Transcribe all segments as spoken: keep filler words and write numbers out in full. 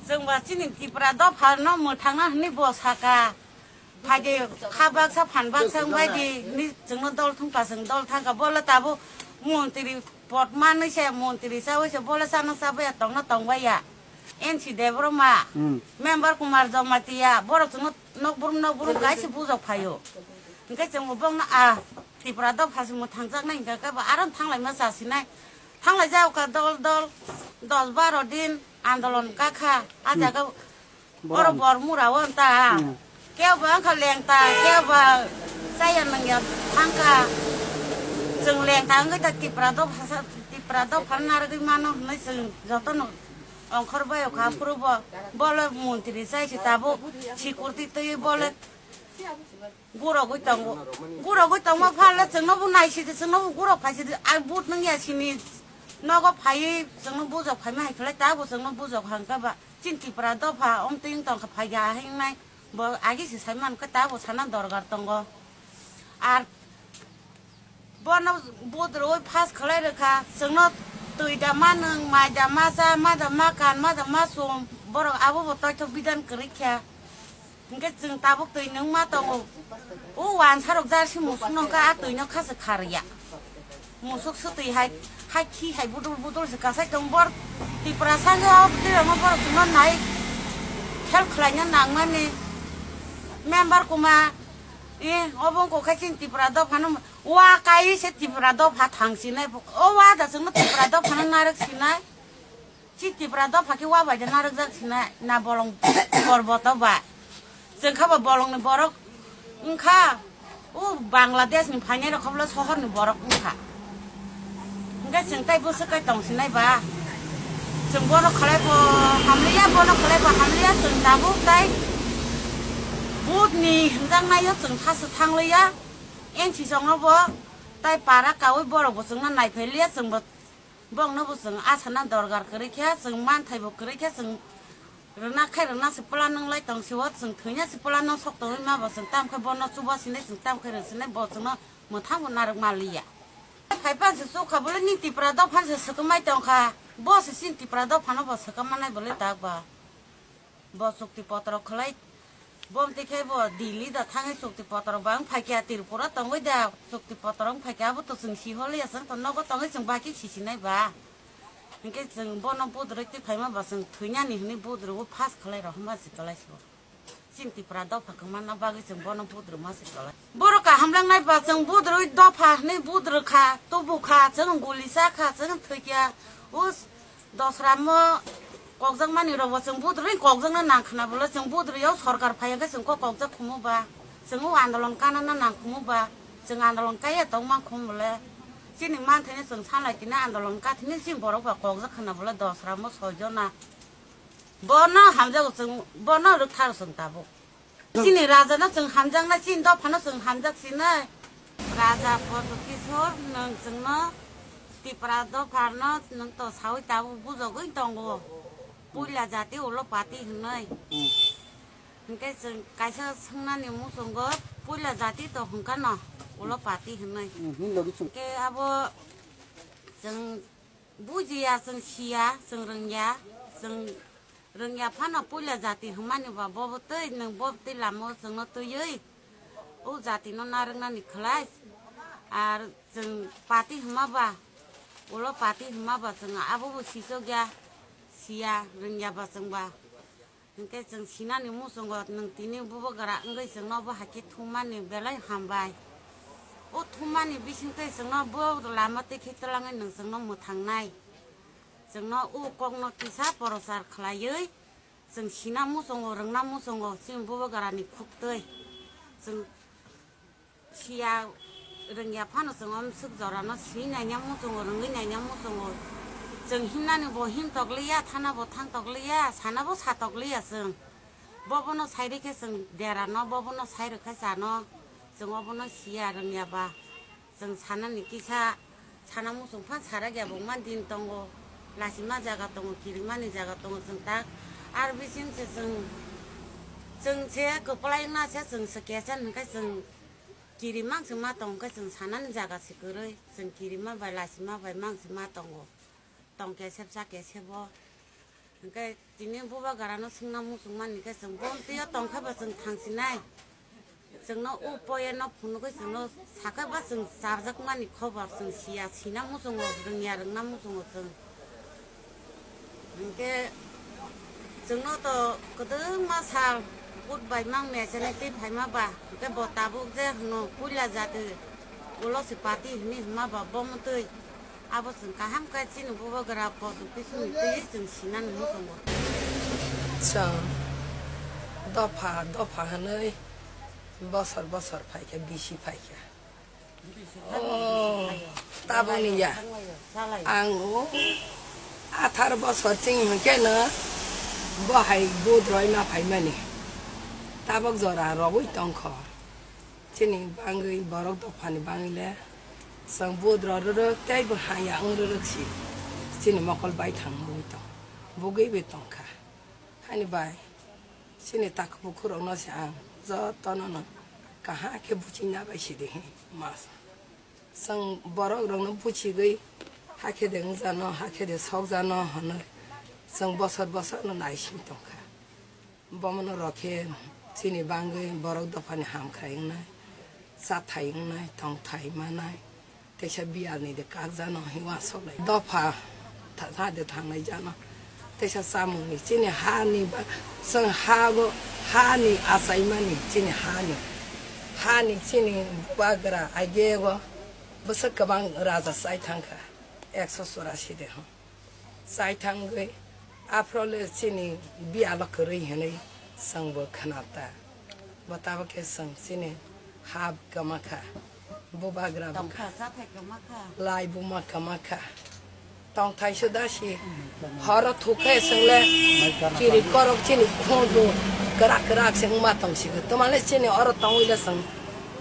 Chwng ba chini Tripura dopha no mwthangna hwnwi bo saka. Phaidi kha baksa phan baksa wng bai di hwnwi chwngno dol thung pa chwng dol thang kha. Bo le tabuk montri pot manwi se montri chaui se bo le chana cha baya tongna tong baya. N C Debbarma, Hmm. Member Kumar Jamatia, borok chwngno nok brum nok brum kaisa bujok phaio. Hwnkhe chwngbo bongno a Tripura dopha se mwthangjaknai hwnkhe khe bo aro thanglai ma chasinai. Thanglai jao kha dol dol dos baro din andolon kakha. A Hmm. jaga Bor oro ang. Bor mura o ta. Hmm. Kebo wngkha lengta, kebo chaya nangya thangkha. Chwng lengta wngwi ta Tripura dopha sa, Tripura dopha narwgwi mano hwnwi chwng jotono ongkhor bai kha phuru bo. Bole montri chai se tabuk security twi bole. Gurogwi tongo. Gurogwi tongma phale chwngno bo naisidi, chwngno bo gurok phaisidi. Ai but nung ya sini nogo phaiwi chwngno bujok phaima hai khlai ta bo chwngno bujok hangka ba. Chin Tripura dopha omtwing tongkha phaiya hingnai. Bo agi se sai mankha ta bo sana dorgar tongo. Ar bono but rwi pass khlai rwkha. Chwngno twi da ma nung, mai da ma cha, ma da ma kan, ma da ma sum. Borok abo bo toithok bidan kwrwi kha. Hingke chwng tabuk twi nung ma tongo. O wansarok jarsi musuk nongkha a twino khaswk kharya. Musuk swtwi hai, hai khi hai budul budul se kasai tong bor Tripura sango o twirokno borok chwngno nai khel khlaina nangmani. Member kuma, e, obo wngkha khe chini Tripura dophano wa kai se Tripura dopha thang sinai. O wa da chwngno Tripura dophano narwk sinai. Chi Tripura dopha khe wa bai de narwkjak sinai na bolong porboto ba. Chwng kha ba bolongni borok wngkha, o Bangladesh ni phainai rok khe bwle sohor ni borok wngkha. Hingke chwng tai bwswk kai tong sinai ba. Chwng bono khlai bo hamliya, bono khlai bo hamliya, chwng tabuk tai vote ni hwnjaknai o chwng thaso thangliya. N C song no bo tai para kaui borok bo chwngno naiphai liya, chwng bo Bongno bo chwng asana dorgar kwrwi khe, chwng manthai bo kwrwi khe, chwng rwna khai rwna se plan wng lai tong si o, chwng thwina se plan no sok tongwi ma bo chwng tam khe bono chuba sinai, chwng tam khe rw sinai, bo chwngno mwthang bo narwk ma liya. Khai pan se chukha bole ni Tripura dophan se swkang mai tong kha, bo se sin Tripura dophano bo swkang manai bole tak ba. Bo chukti potro khlai, bom twi khe bo Delhi da thangwi chukti potro ba wng phaikha, Tripura tongwi da chukti potro wng phaikha, abo to chwng si holiya, chwng to nogo tongwi chwng baki sisinai ba. Hinkhe chwng bono budrwi twi phaima ba chwng thwinani hwnwi budrwi o pass khlai rohorma se kwlai se bo. Chini Tripura dopha kwmanna bagwi chwng bono budrwi ma se kwlai. Borok kaham langnai ba chwng budrwi dopha hwnwi budrwi kha, tubu kha, chwng guli cha kha, chwng thwi kha. O Dosra mo kokjakmani rok bo chwng budrwi kokjakna nang khna bole, chwng budrwi o sorkar phai hwnkhe chwng kok kokjak khumu ba, chwng o andolon kana na nang khumu ba, chwng andolon kaiya tong man khumu bole, chini manthai no chwng sanlai tini andolon kathini chini borok ba kokjak khna bole dosra mo soi jona. Bono hamjago chwng, bono rwkthar chwng tabuk. Chini raja no chwng hamjaknai, chini dopha no chwng hamjak sinai. Raja Prodyot Kishore, nwng chwngno Tipra dopha no nwng to sawi tabuk bujogwi tongo. Puila jati ulo pati hwnwi. Hmm. Hinkhe chwng kaisa swngnani muchungo puila jati to hwnkha no ulo pati hwnwi. Hmm, hwnwi logi chwng. Hinkhe abo chwng bujiya, chwng siya, chwng rwngya, chwng rwngya phano puila jati hwnmani ba bobo twi nwng bo twi lama o chwngno twiwi o jati no narwknani khlai. Ar chwng pati hwnma ba, ulo pati hwnma ba chwng abo bo sichokya, siya rwngya ba chwng ba. Hinkhe chwng sinani muchungo nwng tini bubagra wngwi chwngno bo hai khe thummani belai hambai. O thummani bisingtwi chwngno bo lama twi khe twlangwi nwng chwngno mwthangnai. Chwngno o kokno kisa porochar khlaiwi chwng sina muchungo, rwngna muchungo chini bubagrani khuktwi. Chwng siya rwngya phano chwng o swk jorano swi naina muchungo, rwngwi naina muchungo. Chwng himnani bo him tok liya, thana bo thang tok liya, sana bo sa tok liya chwng. Bo bono sai rikhe chwng derano, bo bono sai rwkhe chano, chwng obono siya rwngya ba. Chwng sanani kisa sana muchung phan sarak ya bo man din tongo, lasima jaga tongo, kirimani jaga tongo chwng tak. Ar bising se chwng, chwng se kwplai wngna se chwng se kechen hwnkhe chwng Kiri mang se ma tong khe chwng sanani jaga se kwrwi, chwng kiri ma bai lachima bai mang se ma tongo. Tong kesep cha kesep o. Hwnkhe tini bubagrano swngna muchungmani khe chwng bo twiyo tongkhe bo chwng thangsinai. Chwngno o poyeno phunugwi chwngno sakhe ba chwng chajakmani khobor chwng siya, sina muchungo, rwngya rwngna muchungo chwng. Hwnkhe chwngno to kwdwma sal vote bai mang mechenai twi phaima ba, hwnkhe bo tabuk je hwno puila jati ulo se party hwnwi hwnma ba bo mwtwi. Abo chwng kaham khe chini bubagra podo bisingni twi chwng sinani muchungo. Chwng dopha dopha hwnwi bosor bosor phaikha, bisi phaikha. Oh, taboni ya. Ang o atharo bosor chini hwnkhe no bo hai budroi ma phaimani. Tabok jora rogwi tongkho. Chini bangwi borok dophani bangwi le chwng budro rwrwk tei bo haya wng rwrwk si. Chini mokol bai thang wngwi tong. Bugwi bai tongkha. Hani bai, chini takhuk bukhuk rokno se ang jotono no kaham khe buchingna bai sidi hi mas. Chwng borok rokno buchigwi hakhe de wngjano, hakhe de sokjano hwnwi chwng bosor bosor no naising tongkha. Bomono rok khe chini bangwi borok dophani hamkhrai wngnai, chathai wngnai, tongthai manai. Teisa biyalni de kakjano hinwi uansuk lai. Dopha tha-, tha de thangnai jano. Teisa chamungni chini hani ba, chwng hago, hani achaimani chini hani. Hani chini bubagra agego bwswk kwbang raja chai thangkha. Ekso churasi de hwn. Chai thangwi aphro le chini biyalo kwrwi hwnwi chwngbo khna ta. Bo tabuk khe chwng chini ha kwma kha, bubagra bo kha, lai buma kwma kha. Tongthai se da si horo thukhe chwng le kiri korok chini khunju kwrak kwrak se wngma tong si. Twma le chini oro tongwi le chwng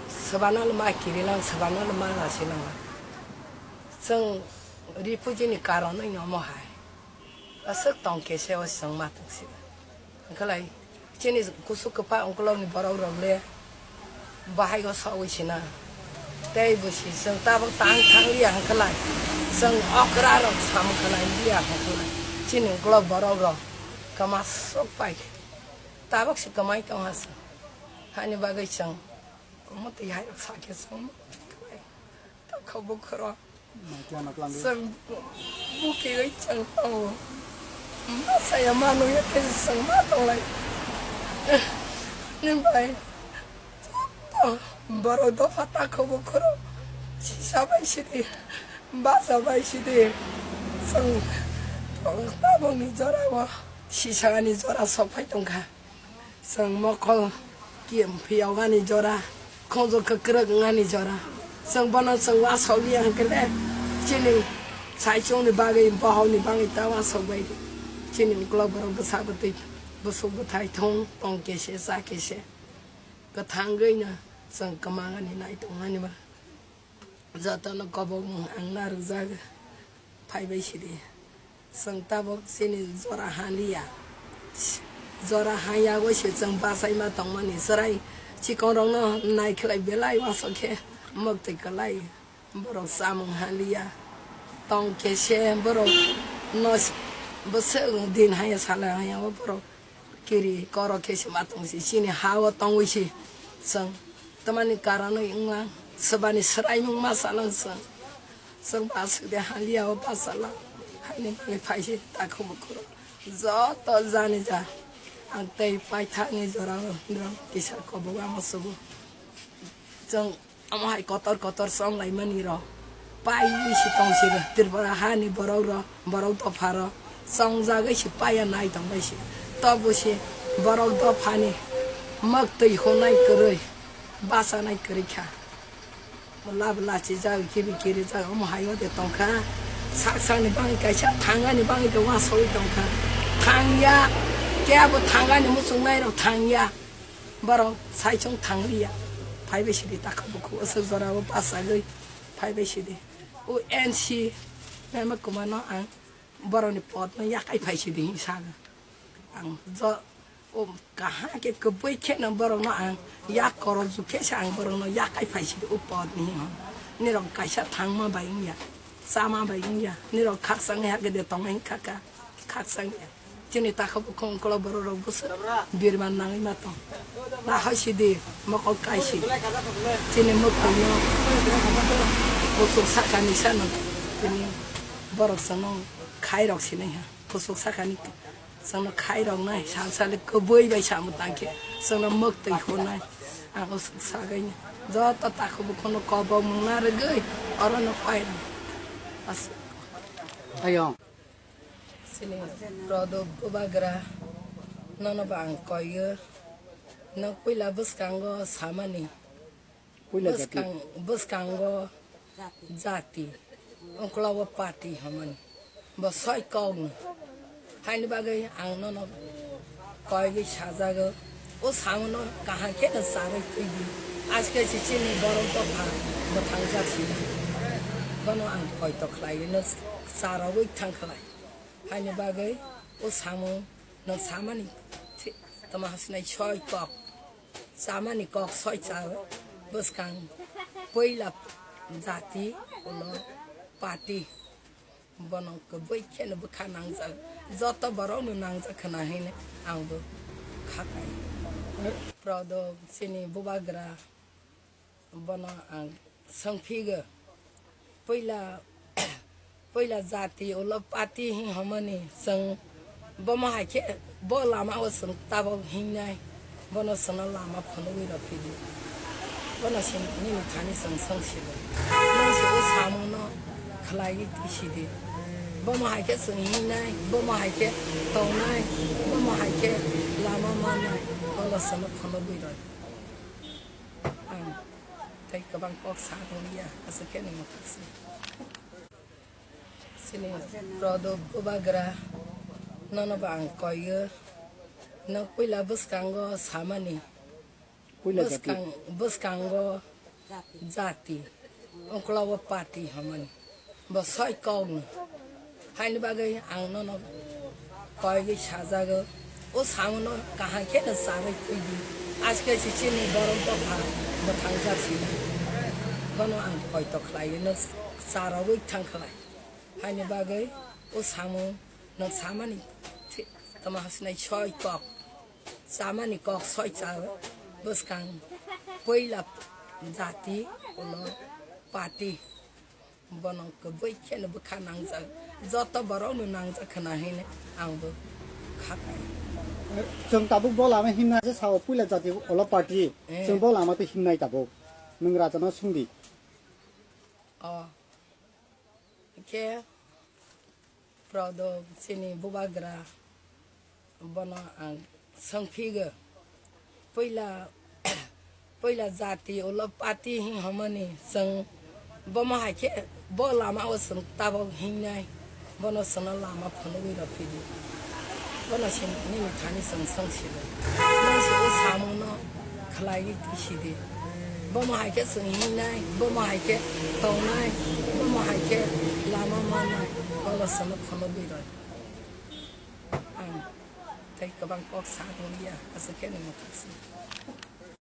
swbano le ma kiri lang, swbano le ma la si lang. Chwng refugee ni karon wngya omo hai. Aswk tong khe se o chwng ma tong si. Wngkha lai chini kusu kwpha ungkulok ni borok rok le bahai o sawi sina. Tei bo si chwng tabuk tang thang liya wngkha lai. Chwng okra rok sam kha lai liya wngkha lai. Chini ungkulok borok rok kwma sok pai. Tabuk si kwmai tong ha chwng. Hani bagwi chwng omo twi hai rok sa khe chwng. Takhuk bukhuk rok. Chwng bu-, bukiwi chwng tongo. Ma saya ma nungya khe chwng ma tonglai. Ni bai joto borok dopha takhuk bukhuk rok sisa bai sidi, basa bai sidi. Chwng tabukni jorao sisani jora sok phai tongkha. Chwng mokol ki phiyogani jora, khonjo kwkrwk wngani jora. Chwng bono chwng uasok liya hwnkhe le chini saichungni bagwi, bohokni bagwi ta uasok bai. Chini ukulok borok bwsa bwtwi, bwswk bwthai thung, tong kese, cha kese. Kwthangwi no chwng kwmangani nai tongmani ba. Jotono kobokmung ang narwkjak phaibai sidi. Chwng tabuk chini jora ha liya. Jora ha yagwi se chwng bachai ma tongmani chwrai chikongrokno nai khlai belai uasok khe mwktwi kwlai. Borok chamung ha liya. Tong khe se borok no bwswk din haya sala haya o borok. Kiri korok khe se ma tong si, chini ha o tongwi si chwng. Tamani karon wng lang, swbani swraimung ma cha lang chwng. Chwng ba aswk de ha liya o bacha lang. Haini bagwi phai si takhuk bukhuk rok. Joto jani ja. Ang tei paithakni jora o norok kisa kobok ama sugo. Chwng Omo hai kotor kotor chonglaimani rok paiwi si tong si rw. Tripura hani borok rok, borok dopha rok chongjagwi si paiya nai tong bai si. Tobo si borok dophani mwktwi hwnai kwrwi, bachanai kwrwi kha. Lab lachi jagwi kibi kiri jagwi omo hai o de tong kha. Sak sakni bagwi kaisa thangani bagwi de uansugwi tong kha. Thangya, kebo thangani muchungnai rok thangya. Borok saichung thangliya. Phaibai sidi takhuk bukhuk aswk jorao bachagwi phaibai sidi. O N C mema kwmano ang borokni potno yakai phai sidi hinwi sago. Ang jo-, o kaham khe kwbui kheno borokno ang yak korokjwk khe se ang borokno yakai phai sidi o potni hinwi. Nirok kaisa thangma bai wngya, chama bai wngya. Nirok khakchangwi hakhe de tongmani khaka, khakchangya. Chini takhuk bukhuk ungkula borok rok bwswk birman nangwi ma tong. Nahai sidi mokol kaisi. Chini mwkhwino kuchuk sakani sano tini borok chwngno khairok sinai ha. Kuchuk sakani chwngno khairoknai sal sal kwbwi bai samung tangkhe chwngno mwktwi hwnai. Ang usuk sagwi joto takhuk bukhukno kobok mungna rwgwi orono pairok. As- Ayong. Chini Prodop Bubagra, nono bo ang koiyo. Nwng puila bwskango samani. Puila jati. Bwskang-, bwskango jati. Ungkla o party hwnmani. Bo soi kokno. Haini bagwi ang nono koigwi sajago. O samono kaham khe no charwi twi di. Aske si chini borok dopha mwthangjak sina. Bono ang koito khlai no charogwi thang khlai. Haini bagwi o samung nwng samani thi-, tama hasinai soi kok. Samani kok soi cha bwskang puila jati ulo party. Bono kwbwi kheno bwkha nangjak. Joto borokno nangjak khna hwnwi ang bo khakai. Prodo chini Bubagra. Bono ang swngphigo. Puila, puila jati ulo party hwnmani chwng bomo hai khe bo lama o chwng tabok hingnai. Bono chwngno lama phunugwi rw phidi. Bono se nini thani chwng swng sidi. Nwng se o samono khlaiwi twi sidi. Bomo hai khe chwng hingnai, bomo hai khe tongnai, bomo hai khe lama mannai. Bono chwngno phunugwi rw. Ang tei kwbang kok sa tong liya, aswk khe nini thak si. Chini Prodop Bubagra, nono bo ang koiyo. Nwng puila bwskango samani. Puila jati. Bwskang-, bwskango jati. Ungkla o party hwnmani. Bo soi kokno. Haini bagwi ang nono koigwi sajago. O samono kaham khe no charwi twi di. Aske si chini borok dopha mwthangjak sina. Bono ang koito khlaiwi no charogwi thang khlai. Haini bagwi o samung no samani thi-, tama hasinai soi kok. Samani kok soi cha bwskang puila jati ulo party. Bono kwbwi kheno bwkha nangjak, joto borokno nangjak khna hwnwi ang bo khakai. Chwng tabuk bo lama himna se sao puila jati olo party. Eh. Chwng bo lama tei himnai tabuk. Nwng rajano swngdi. O. Khe Prodo chini Bubagra. Bono ang swngphigo. Puila, puila jati ulo party hwnmani chwng bomo hai khe bo lama o chwng tabok hingnai. Bono chwngno lama phunugwi rw phidi. Bono se nini thani chwng swng sidi. Nwng se o samono khlaiwi twi sidi. Bomo hai khe chwng hingnai, bomo hai khe tongnai, bomo hai khe lama mannai. Bono chwngno phunugwi rw. Ang tei kwbang kok sa tong liya, aswk khe nini thak si.